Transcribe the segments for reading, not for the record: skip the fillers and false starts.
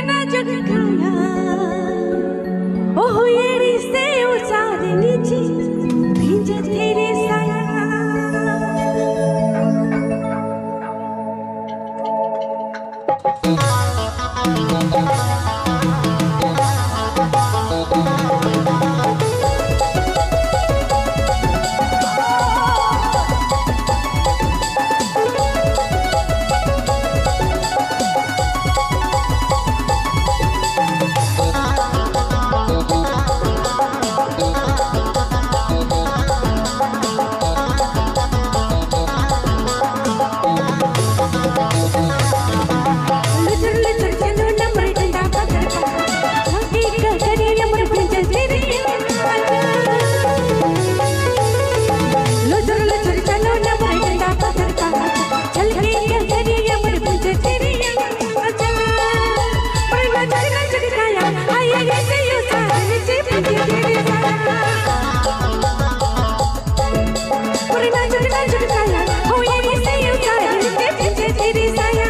नाजुक काया ओ एड़ी से उसार नीचे भींजे तेरे साया। लुचुर लुचुर चलो नंबर डंडा पकड़ आगे करी नंबर भींजे तेरे। लुचुर लुचुर चलो नंबर डंडा पकड़ चल के करी नंबर भींजे तेरे। पर नजर नजर काया आए ये से you सार नीचे भींजे तेरे साया। पर नजर नजर काया हो ये से you सार नीचे भींजे तेरे साया।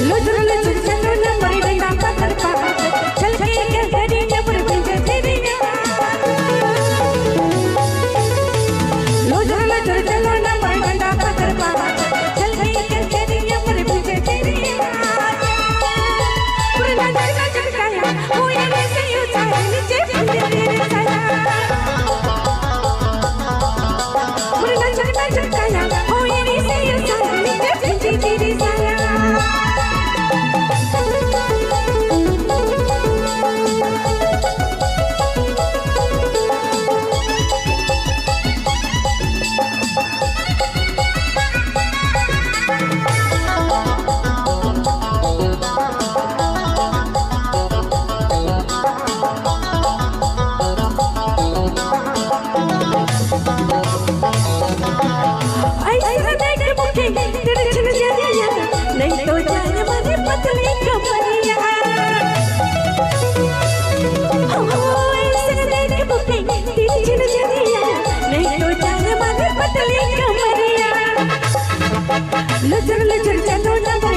लुचुर लुचुर चलो नंबर डंडा पकड़ चल के करी नंबर भींजे तेरे। लुचुर लुचुर चलो नंबर डंडा पकड़ चल के करी नंबर भींजे तेरे। पर नजर नजर काया हो ये से you सार नीचे भींजे तेरे साया। पर नजर नजर काया हो ये से you सार नीचे भींजे तेरे साया। ऐसा देख मुझे तिरछ नजरिया नहीं तो जान मारे पतली कमरिया। हो ऐसा देख मुझे तिरछ नजरिया नहीं तो जान मारे पतली कमरिया। लुचुर लुचुर चलो नंबर